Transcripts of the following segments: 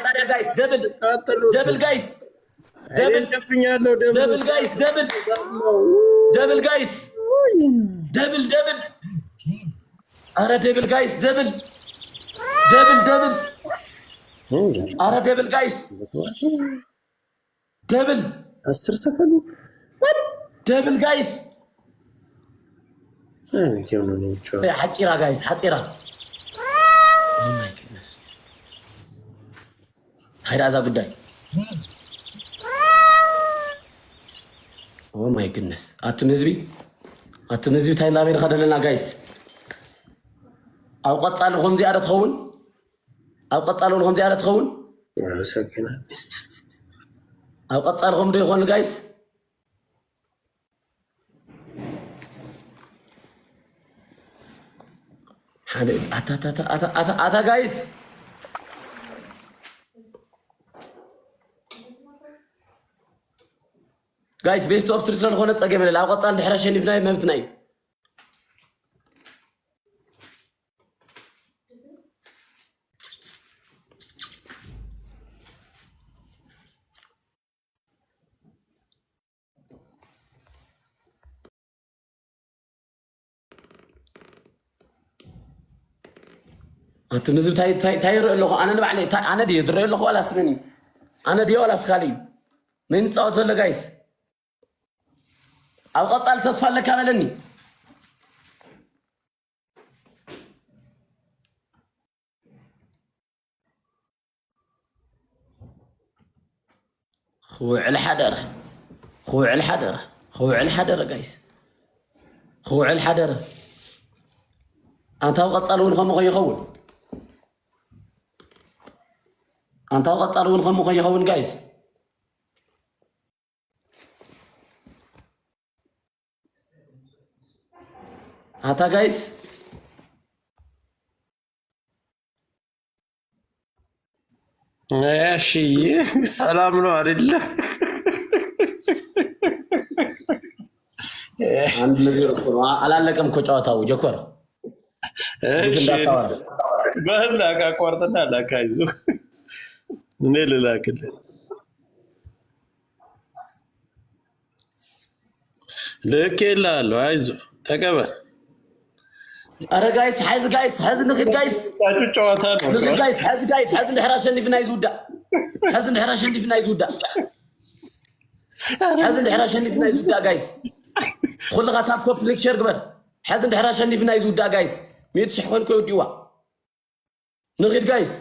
ታዲያ guys double ቀጥሉት። Double guys double ጨፍኛለሁ። Double guys double double guys double double አረ double guys double double double አረ double guys double 10 ሰከንድ። Double guys ሓፂራ guys ሓፂራ። Oh my goodness. ሃይዳ እዛ ጉዳይ። Oh my goodness. ኣቱም ህዝቢ፣ ኣቱም ህዝቢ፣ እንታይ እናበይ ንኸድ ኣለና guys? ኣብ ቀፃሊ ከምዚኣ ዶ ትኸውን? ኣብ ቀፃሊ እውን ከምዚኣ ዶ ትኸውን? ኣብ ቀፃሊ ከምኡ ዶ ይኾን guys? ሓደ ኣታ ኣታ ኣታ ኣታ ኣታ guys፣ guys, best of three ስለዝኾነ ፀገም የለን። ኣብ ቀፃሊ ድሕሪ ኣሸኒፍና መብትና እዩ። ኣቲ ህዝቢ እንታይ ይርኢ ኣለኹ ኣነ ንባዕለይ? ኣነ ድየ ዝርኢ ኣለኹ ዋላስ መን እዩ? ኣነ ድየ ዋላስ ካሊእ እዩ? መን ይፃወት ዘሎ guys? ኣብ ቀፃሊ ተስፋ ኣለካ በለኒ። ክውዕል ሓደረ፣ ክውዕል ሓደረ፣ ክውዕል ሓደረ guys፣ ክውዕል ሓደረ። ኣንታ ኣብ ቀፃሊ እውን ከምኡ ከይኸውን፣ ኣንታ ኣብ ቀፃሊ እውን ከምኡ ከይኸውን guys። ኣታ guys። እሺ ሰላም ነው አይደለ? 1-0 እኮ ነው። አላለቀም እኮ ጨዋታው ጀኮር። እሺ በላክ አቋርጥና ላክ፣ አይዞህ እኔ ልላክልህ። ልኬልሃለሁ፣ አይዞህ ተቀበል። አረ guys ሕዚ፣ guys ሕዚ ንኺድ guys። ጨዋታ ነው። ንኺድ guys ሕዚ፣ guys ሕዚ እንድሕር ኣሸኒፍና እዩ ዝውዳእ። ሕዚ እንድሕር ኣሸኒፍና እዩ ዝውዳእ። ሕዚ እንድሕር ኣሸኒፍና እዩ ዝውዳእ guys። ኩልኻ tap, copy link, share ግበር። ሕዚ እንድሕር ኣሸኒፍና እዩ ዝውዳእ guys። 100,000 ኮይንኮ ይወዲእዋ። ንኺድ guys,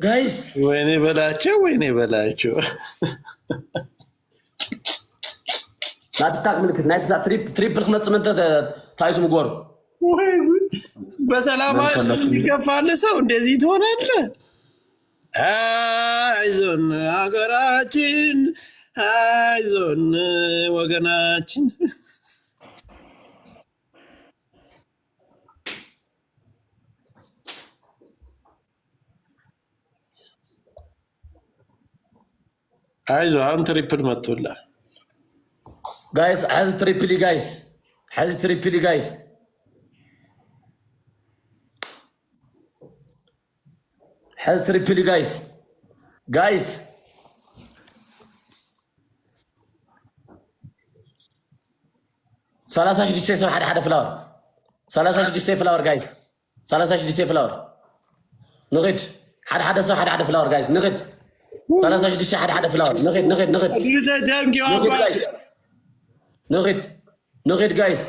guys። ወይኔ በላቸው፣ ወይኔ በላቸው። ናይ TikTok ምልክት፣ ናይ TikTok triple ክመፅእ ምንተ ታይሱ ምግበሩ። ወይ ጉድ! በሰላም የሚገፋል ሰው እንደዚህ ትሆናለህ። አይዞን ሀገራችን፣ አይዞን ወገናችን። አይዞ አሁን triple መጥቶላል። Guys ሕዚ triple guys፣ ሕዚ triple guys፣ ሕዚ triple guys, guys። 36 ሰብ ሓደ ሓደ flower፣ 36 flower guys፣ 36 flower ንኽድ። ሓደ ሓደ ሰብ ሓደ ሓደ flower guys ንኽድ። 36 ሓደ ሓደ flower ንኽድ፣ ንኽድ፣ ንኽድ። Thank you አባ። ንኽድ፣ ንኽድ guys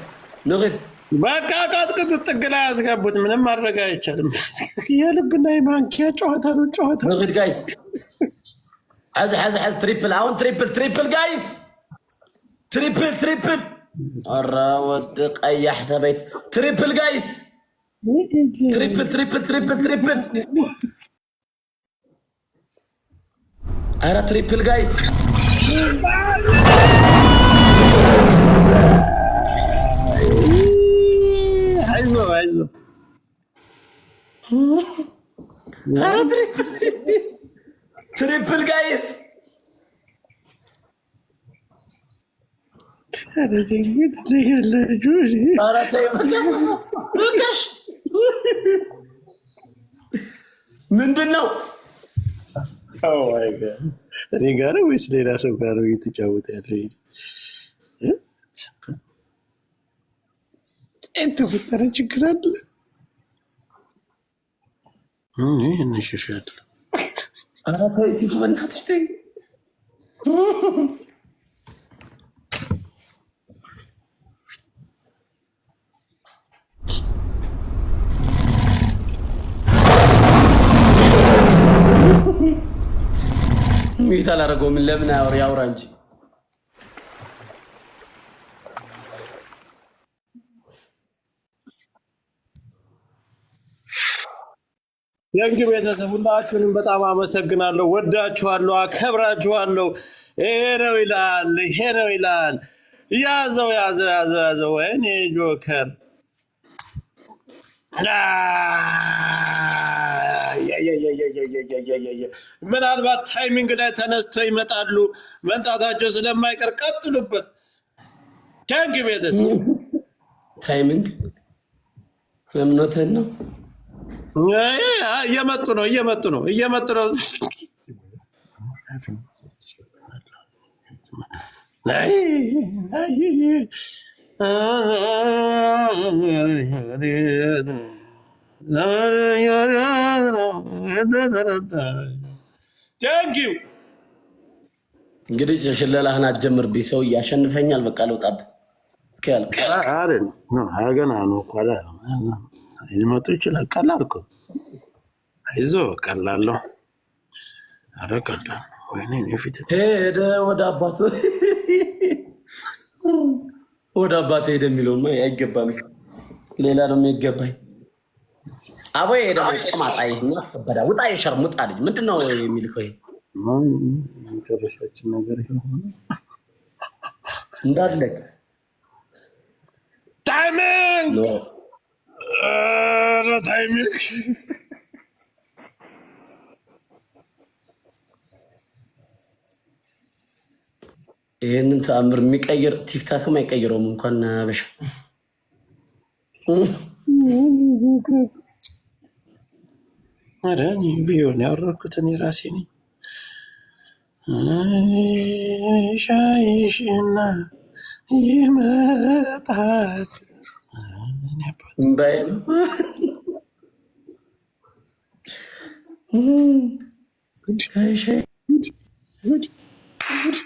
ንኽድ። በቃ ቀጥቅጥ፣ ጥግ ላይ ያስገቡት። ምንም ማድረግ አይቻልም። የልብና የማንኪያ ጨዋታ ነው ጨዋታ። ንኽድ guys። ሕዚ ሕዚ ሕዚ triple አሁን፣ triple, triple guys, triple, triple። ኧረ ወዲ ቀያሕ ተበይት። Triple guys, triple, triple, triple, triple። ኧረ triple guys። አይዞ አይዞ። ኧረ triple, triple guys። ኧረ ተይ በቃሽ፣ በቃሽ። ምንድን ነው? Oh my God. እኔ ጋር ነው ወይስ ሌላ ሰው ጋር ነው እየተጫወተ ያለው? ይሄ እ? የተፈጠረ ችግር አለ። እኔ እንሸሻለሁ። ኧረ ተይ ሲፉ፣ በእናትሽ ተይ። Mute አላደረገውም። ለምን ያውራ ያውራ እንጂ። Thank you ቤተሰብ፣ ሁላችሁንም በጣም አመሰግናለሁ። ወዳችኋለሁ፣ አከብራችኋለሁ። ይሄ ነው ይላል፣ ይሄ ነው ይላል። ያዘው፣ ያዘው፣ ያዘው፣ ያዘው። ወይኔ joker! ምናልባት timing ላይ ተነስተው ይመጣሉ። መምጣታቸው ስለማይቀር ቀጥሉበት። Thank you ቤተሰብ። Timing እምነትህን ነው። እየመጡ ነው፣ እየመጡ ነው፣ እየመጡ ነው። አይ፣ አይ፣ thank you. እንግዲህ ሽለላህን አትጀምርብኝ። ሰው እያሸንፈኛል። በቃ ልውጣብህ እስኪያልቅ። ገና ነው እኮ ሊመጡ ይችላል። ቀላል እኮ፣ አይዞህ፣ ቀላል ነው። ኧረ ቀላል ነው። ወይኔ እኔ ፊት ሄደ ወደ አባቱ፣ ወደ አባቱ ሄደ የሚለውማ አይገባም። ሌላ ነው የሚገባኝ። አቦ ይሄ ደግሞ ቆማጣ እና ከበዳ ውጣ፣ የሸርሙጣ ልጅ ምንድን ነው የሚልከው? ይሄ መጨረሻችን ነገር የሆነ እንዳለቅ Timing! ኧረ timing! ይህንን ተአምር የሚቀይር ቲክታክም አይቀይረውም እንኳን አበሻ። ኧረ እኔ ቢሆን ያወረድኩት እኔ ራሴ ነኝ። ሻይሽና ይመጣል። እኔ አባት እምባዬ ነው። ጉድ ሻይ ሻይ ጉድ ጉድ ጉድ!